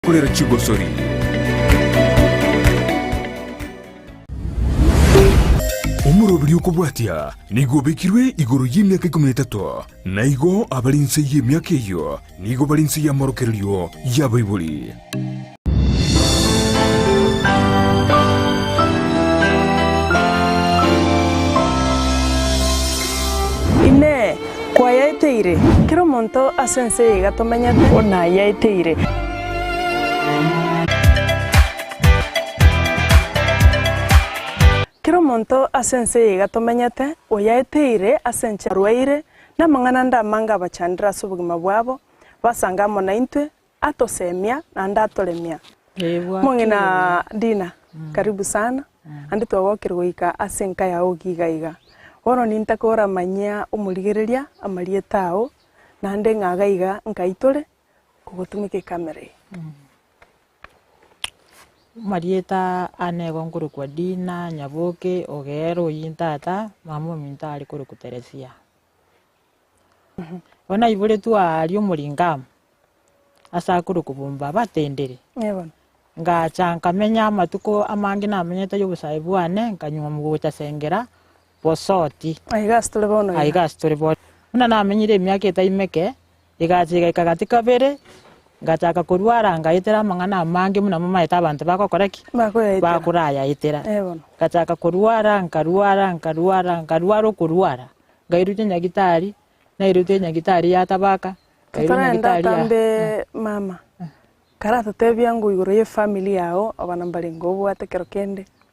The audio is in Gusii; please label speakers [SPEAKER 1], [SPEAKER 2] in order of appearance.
[SPEAKER 1] Korera chigosori. Omoroberi okobwatia nigo obekirwe igoro y'emiaka 13, na igo abare inse y'emiaka eyio nigo bare inse y'amorokererio y'abaibori.
[SPEAKER 2] Inee! Kwayaeteire? Kera omonto ase ense eye iga tomenyete onayaeteire. Kera omonto ase ense eye iga tomenyete oyaeteire ase enchera arwaire, namang'ana ande amange abachandire ase obogima bwabo, basange amo naintwe, Atosemia naende atoremia. Omong'ina Dina, karibu sana, naende twagokire goika ase enka yao iga iga. Bono nintake oramanyia omorigereria amarieta ao, naende ng'a iga iga nkai tore kogotumeka ekamera eye.
[SPEAKER 3] Amarieta ane igo nkorokwa Dina Nyaboke Ogero oyio tata, mama ominto are korokwa Teresia. Bono naiboretwe aaria omoringamu, ase akorokwa Bombaba Tendere. Ngacha nkamenya amatuko amange namenyete y'obosae bwane, nkanywa gocha Sengera, Bosoti.
[SPEAKER 2] Aiga ase tore bono iga.
[SPEAKER 3] Aiga ase tore bono. Buna namenyire emiaka etai meke, egacha egaika gati kabere, ngachaka korwara ngaetera amang'ana amange buna momaete abanto bagokora ki?
[SPEAKER 2] Bakoyaetera.
[SPEAKER 3] Bakorayaetera.
[SPEAKER 2] Eh bono.
[SPEAKER 3] Ngachaka korwara, nkarwara, nkarwara, nkarwara okorwara. Ngairutwa nyagitari, nairutwe nyagitari ya Tabaka, nkairwa
[SPEAKER 2] Totarenda
[SPEAKER 3] nyagitari ya
[SPEAKER 2] atambe mama, karatotebia ng'o igoro ye family yao abana mbarenge obwate ekero kende.